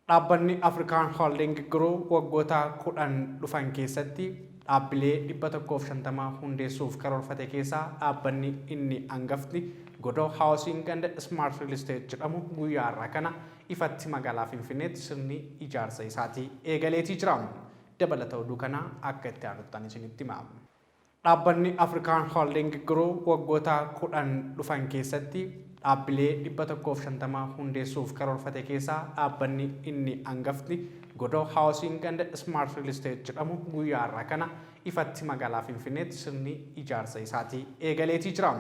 Dhaabbanni African Holding Group waggoota 10 dhufan keessatti dhaabbilee 150 hundeessuuf karoorfate keessaa dhaabbanni inni angafti Godoo Housing and Smart Real Estate jedhamu guyyaa har'aa kana ifatti magaalaa Finfinneetti sirni ijaarsa isaatii eegaleetii jira. Dabalata oduu kanaa akka itti aanuttan isinitti hima. Dhaabbanni African Holding Group waggoota 10 dhufan keessatti dhaabbilee 150 hundeessuuf karoorfate keessaa dhaabbanni inni angafti Godoo Housing and Smart Real Estate jedhamu guyyaa har'aa kana ifatti magaalaa Finfinneetti sirni ijaarsa isaatii eegaleetii jira.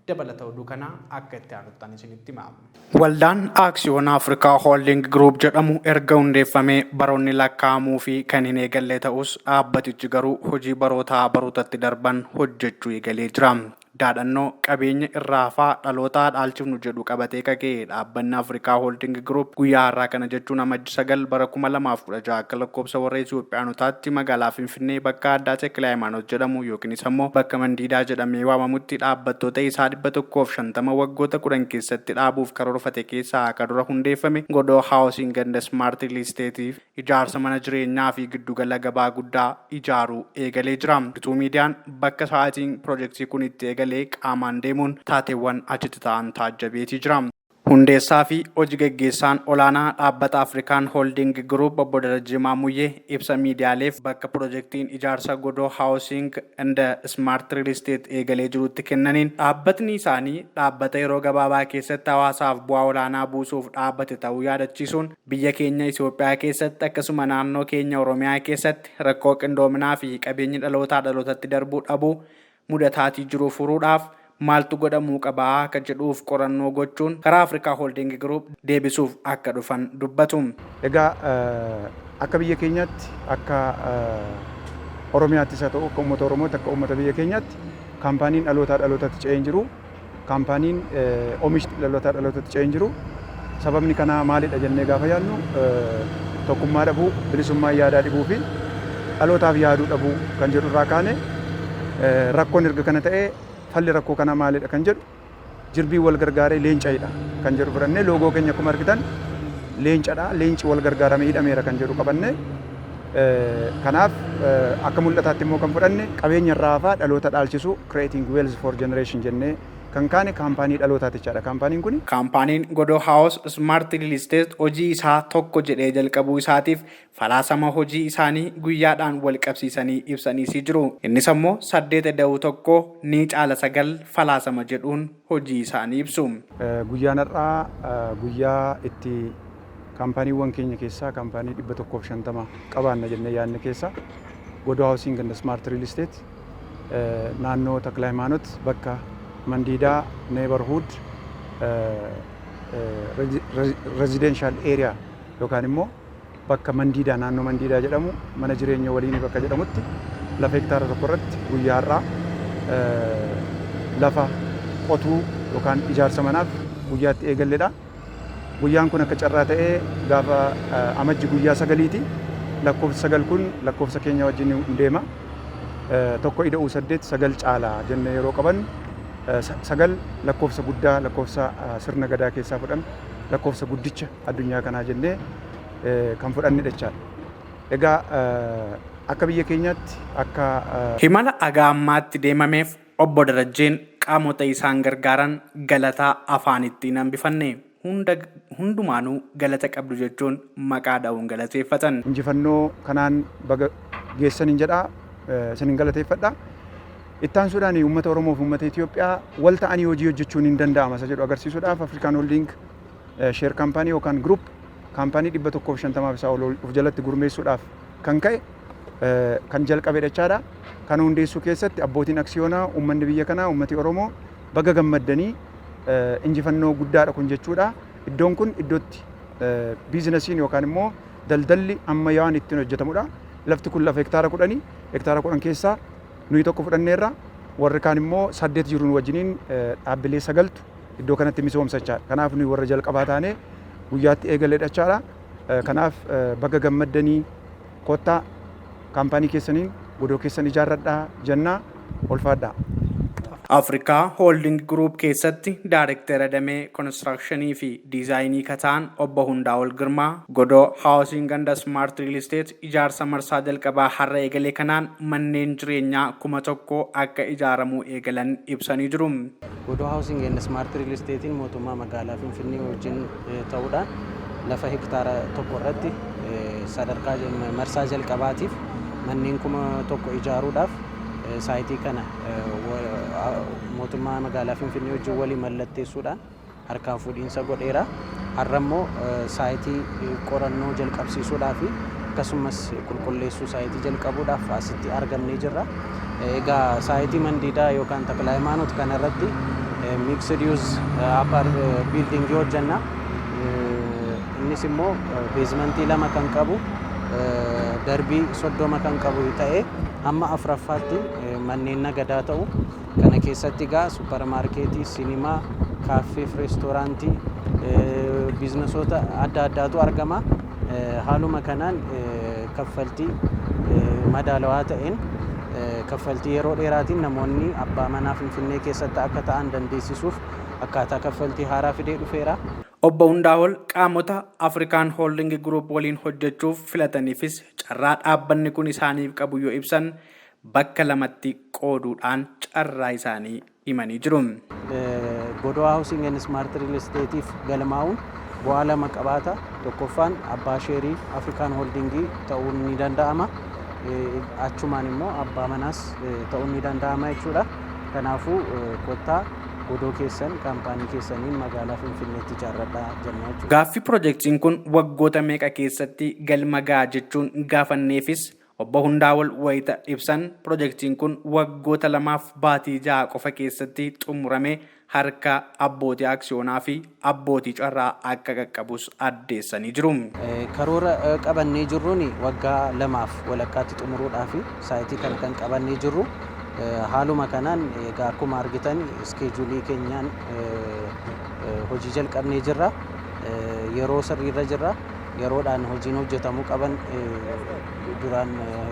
Dabalata oduu kanaa akka itti aanuttan isinitti hima. Waldaan Aaksiyoona Afrikaa Holding Group jedhamu erga hundeeffamee baroonni lakkaa'amuu fi kan hin eegalle ta'us dhaabbatichi garuu hojii barootaa barootatti darban hojjechuu eegalee jira. Daadhannoo qabeenya irraa hafaa dhalootaa dhaalchifnu jedhu qabatee ka ka'e dhaabbanni Afrikaa Holding Group guyyaa har'aa kana jechuun Amajji 9 bara 2016 akka lakkoobsa warra Itoophiyaanotaatti magaalaa Finfinnee bakka addaa Teklahaymaanot jedhamu yookiinis ammoo bakka Mandiidaa jedhamee waamamutti dhaabbattoota isaa 150 waggoota 10 keessatti dhaabuuf karoorfate keessaa ka dura hundeeffame Godoo Housing and Smart Real Estate'f ijaarsa mana jireenyaa fi giddugala gabaa guddaa ijaaruu eegalee jira. Guutuu Miidiyaan bakka sa'aatiin pirojektii kun itti eegale qaamaan deemuun taateewwan achitti ta'an taajjabeetii jira. Hundeessaa fi Hoji Gaggeessaan Olaanaa Dhaabbata Afrikaan Holding Group Obbo Darajjee Maammuyyee ibsa miidiyaaleef bakka pirojektiin ijaarsa Godoo Housing and Smart Real Estate eegalee jirutti kennaniin dhaabbatni isaanii dhaabbata yeroo gabaabaa keessatti hawaasaaf bu'aa olaanaa buusuuf dhaabbate ta'uu yaadachiisuun biyya keenya Itoophiyaa keessatti akkasuma naannoo keenya Oromiyaa keessatti rakkoo qindoominaa fi qabeenyi dhalootaa dhalootatti darbuu dhabuu mudataatii jiru furuudhaaf maaltu godhamuu qaba akka jedhuuf qorannoo gochuun karaa Afrikaa Holding Group deebisuuf akka dhufan dubbatu. Egaa akka biyya keenyaatti, akka Oromiyaattis haa ta'u, akka uummata Oromootti, akka uummata biyya keenyaatti kaampaaniin dhalootaa dhalootatti ce'ee hin jiru. Kaampaaniin oomishni dhalootaa dhalootatti ce'ee hin jiru. Sababni kanaa maalidha jennee gaafa yaadnu tokkummaa dhabuu, bilisummaa yaadaa dhibuu fi dhalootaaf yaaduu dhabuu kan jedhu irraa kaane rakkoon erga kana ta'ee falli rakkoo kanaa maalidha kan jedhu jirbiin wal gargaaree leenca hidha kan jedhu fudhannee loogoo keenya akkuma argitan leencadha. Leenci wal gargaaramee hidhameera kan jedhu qabanne kanaaf akka mul'ataatti immoo kan fudhanne qabeenya irraa hafaa dhaloota dhaalchisuu, creating wealth for generation jennee kan kaane kaampaanii dhalootaati jechaadha. Kaampaaniin kun. Kaampaaniin Godoo House Smart Real Estate hojii isaa tokko jedhee jalqabuu isaatiif falaasama hojii isaanii guyyaadhaan wal qabsiisanii ibsaniisii jiru. Innis ammoo 8 eda'uu 1 ni caala 9 falaasama jedhuun hojii isaanii ibsu. Guyyaan har'aa guyyaa itti kaampaaniiwwan keenya keessaa kaampaanii 150 qabaanna jennee yaadne keessaa Godoo Housing and Smart Real Estate naannoo Taklahaymaanot bakka Mandiidaa Neighborhood Residential Area yookaan immoo bakka Mandiidaa, naannoo Mandiidaa jedhamu, mana jireenya waliinii bakka jedhamutti lafa hektaara tokko irratti guyyaa har'aa lafa qotuu yookaan ijaarsa manaaf guyyaatti eegalledha. Guyyaan kun akka carraa ta'ee gaafa Amajji guyyaa 9ti. Lakkoofsi 9 kun lakkoofsa keenya wajjin hin deema. Tokko ida'uu saddeet sagal caala jennee yeroo qabannu 9 lakkoofsa guddaa, lakkoofsa sirna gadaa keessaa fudhame, lakkoofsa guddicha addunyaa kanaa jennee kan fudhannedha jechaadha. Egaa akka biyya keenyaatti akka. Himala haga ammaatti deemameef Obbo Darajjeen qaamota isaan gargaaran galata afaanitti hin hambifanne. Hunda hundumaanuu galata qabdu jechuun maqaa dha'uun galateeffatan. Injifannoo kanaan baga geessanin jedha, isinin galateeffadha. Itti aansuudhaan uummata Oromoo fi uummata Itoophiyaa wal ta'anii hojii hojjechuun hin danda'ama isa jedhu agarsiisuudhaaf Afrikaan Holding Share Company yookaan Group kaampaanii 150 isaa ol of jalatti gurmeessuudhaaf kan ka'e kan jalqabe jechaadha. Kana hundeessuu keessatti abbootiin aksiyoonaa, uummanni biyya kanaa, uummati Oromoo baga gammaddanii, injifannoo guddaadha kun jechuudha. Iddoon kun iddootti biizinasiin yookaan immoo daldalli ammayyaawaan ittiin hojjetamudha. Lafti kun lafa hektaara 10, hektaara 10 keessaa nuyi tokko fudhanneerra, warri kaan immoo saddeet jiru nu wajjiniin, dhaabbilee sagaltu iddoo kanatti misoomsa jechaadha. Kanaaf nuyi warra jalqabaa taanee guyyaatti eegaledha jechaadha. Kanaaf baga gammaddanii, kottaa kaampaanii keessaniin godoo keessan ijaarradhaa jennaa, ulfaadhaa. Afrikaa Holding Group keessatti Daayirektara damee Konistirakshinii fi Diizaayinii kataan Obbo Hundaa'ol Girmaa, Godoo Housing and Smart Real Estate ijaarsa marsaa jalqabaa har'a eegale kanaan manneen jireenyaa 1000 akka ijaaramuu eegalan ibsanii jiru. Godoo Housing and Smart Real Estate'n mootummaa magaalaa Finfinnee wajjin ta'uudhaan lafa hektaara 1 irratti sadarkaa marsaa jalqabaatiif manneen 1000 ijaaruudhaaf saayitii kana mootummaa magaalaa Finfinnee wajjin walii mallatteessuudhaan harkaan fuudhiinsa godheera. Har'a immoo saayitii qorannoo jalqabsiisuudhaa fi akkasumas qulqulleessuu saayitii jalqabuudhaaf asitti argamnee jirra. Egaa saayitii Mandiidaa yookaan Takla Hayimaanoot kanarratti mixed use buildingii hojjenna. Innis immoo basementii lama kan qabu, darbii 30 kan qabu ta'ee hamma afuraffaatti manneen nagadaa ta'u. Kana keessatti egaa supparmaarkeetii, sinimaa, kaaffee fi reestooraantii, biiznesoota adda addaatu argama. Haaluma kanaan kaffaltii madaalawaa ta'een, kaffaltii yeroo dheeraatiin namoonni abbaa manaa Finfinnee keessatti akka ta'an dandeessisuuf akkaataa kaffaltii haaraa fidee dhufeera. Obbo Hundaa'ol qaamota Afrikaan Holding Group waliin hojjechuuf filataniifis carraa dhaabbanni kun isaaniif qabu yoo ibsan, bakka lamatti qooduudhaan carraa isaanii himanii jiru. Godoo Housing and Smart Real Estateef galmaa'uun bu'aa lama qabaata. Tokkoffaan, abbaa sheerii Afrikaan Holdingii ta'uun ni danda'ama. Achumaan immoo abbaa manaas ta'uun ni danda'ama jechuudha. Kanaafuu kottaa, godoo keessan kaampaanii keessaniin magaalaa Finfinneetti ijaarradhaa jenna jechuudha. Gaaffii piroojeektiin kun waggoota meeqa keessatti galma ga'a jechuun gaafanneefis, Obbo Hundaa'ol wayita ibsan, piroojeektiin kun waggoota 2 fi baatii 6 qofa keessatti xumurame harka abbootii aksiyoonaa fi abbootii carraa akka qaqqabus addeessanii jiru. Karoora qabannee jirruun waggaa lamaaf walakkaatti xumuruudhaaf saayitii kana kan qabannee jirru. Haaluma kanaan egaa akkuma argitan iskeejulii keenyaan hojii jalqabnee jirra. Yeroo sirriirra jirra. Yeroodhaan hojiin hojjetamuu qaban duraan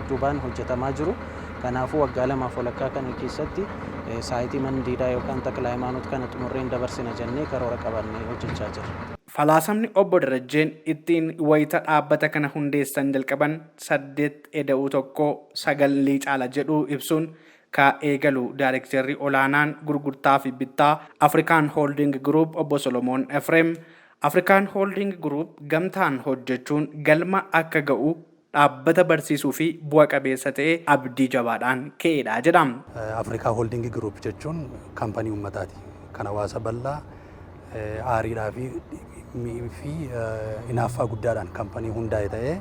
duubaan hojjetamaa jiru. Kanaafuu waggaa lamaaf walakkaa kana keessatti saayitii Mandiidaa yookaan Takla Hayimaanoot kana xumurreen dabarsina jennee karoora qabannee hojjechaa jirra. Falaasamni Obbo Darajjeen ittiin wayita dhaabbata kana hundeessan jalqaban saddeet eda'uu tokko sagalii caala jedhu ibsuun ka eegalu daayirektarri olaanaan gurgurtaa fi bittaa Afrikaan Holding Group Obbo Solomoon Efreem, Afrikaan Holding Group gamtaan hojjechuun galma akka ga'u dhaabbata barsiisuu fi bu'a qabeessa ta'e abdii jabaadhaan ka'edha jedha. Afrikaa Holding Group jechuun kaampanii uummataati. Kan hawaasa bal'aa aariidhaa fi hinaaffaa guddaadhaan kaampanii hundaa'e ta'ee,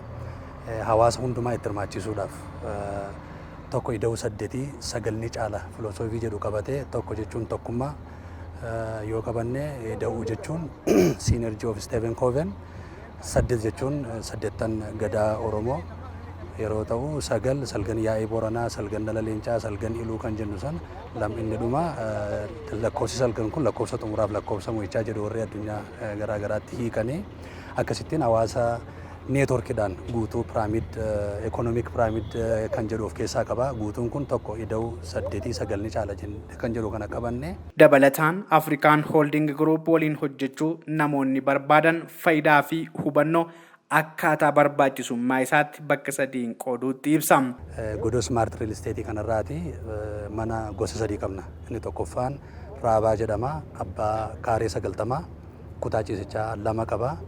hawaasa hundumaa itti hirmaachisuudhaaf tokko ida'uu saddeetii sagalni caala filosoofii jedhu qabatee, tokko jechuun tokkummaa yoo qabanne, ida'uu jechuun synergy of Stephen Covey, saddeet jechuun saddeettan gadaa Oromoo yeroo ta'u, sagal salgan yaa'ii Booranaa, salgan dhala leencaa, salgan iluu kan jennu san lam inni dhuma lakkoofsi salgan kun lakkoofsa xumuraaf lakkoofsa mo'ichaa jedhu warri addunyaa garaa garaatti hiikanii, akkasittiin hawaasa neetworkiidhaan guutuu pyramid, economic pyramid kan jedhu of keessaa qaba. Guutuun kun tokko ida'uu saddeetii sagalni caala kan jedhu kana qabanne. Dabalataan Afrikaan Holding Group waliin hojjechuu namoonni barbaadan faayidaa fi hubannoo akkaataa barbaachisummaa isaatti bakka sadiin qooduutti ibsa. Godoo Smart Real Estate kanarraati mana gosa sadii qabna. Inni tokkoffaan Raabaa jedhama. Abbaa kaaree 90, kutaa ciisichaa lama qaba.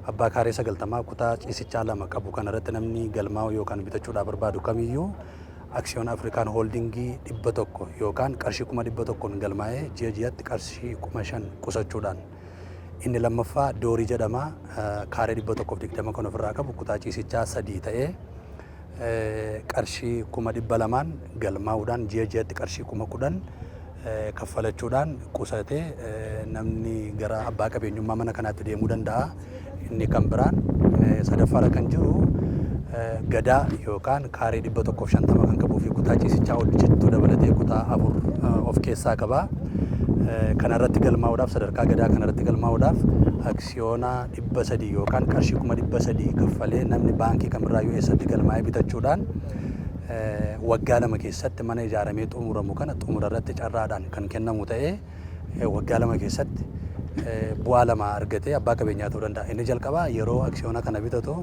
Abbaa kaaree 90, kutaa ciisichaa lama qabu kanarratti namni galmaa'u yookaan bitachuudhaaf barbaadu kamiyyuu aksiyoona Afrikaan Holdingii 100 yookaan qarshii 100,000n galmaa'ee ji'a ji'atti qarshii 5,000 qusachuudhaan. Inni lammaffaa Doorii jedhama. Kaaree 120 kan ofirraa qabu, kutaa ciisichaa sadii ta'ee, qarshii 200,000n galmaa'uudhaan ji'a ji'atti qarshii 10,000 kaffalachuudhaan qusatee namni gara abbaa qabeenyummaa mana kanaatti deemuu danda'a. Inni kan biraan sadaffaarra kan jiru Gadaa yookaan kaaree 150 kan qabuu fi kutaa ciisichaa hojjettuu dabalatee kutaa afur of keessaa qaba. Kanarratti galmaa'uudhaaf, sadarkaa Gadaa kanarratti galmaa'uudhaaf aksiyoona 300 yookaan qarshii 300,000 kaffalee namni baankii kamirraayyuu eessatti galmaa'ee bitachuudhaan Waggaa 2 keessatti mana ijaaramee xumuramu kana xumura irratti carraadhaan kan kennamu ta'ee, waggaa 2 keessatti bu'aa lama argatee abbaa qabeenyaa ta'uu danda'a. Inni jalqabaa, yeroo aksiyoona kana bitatu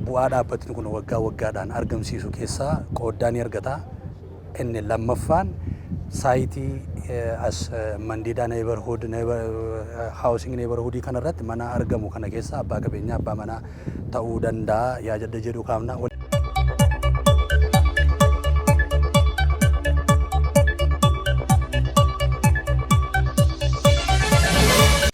bu'aa dhaabbatni kun waggaa waggaadhaan argamsiisu keessaa qooddaa ni argata. Inni lammaffaan, saayitii as Mandiidaa neighborhood housing neighborhoodii kanarratti mana argamu kana keessa abbaa qabeenyaa, abbaa manaa ta'uu danda'a yaada jedhu kaafna.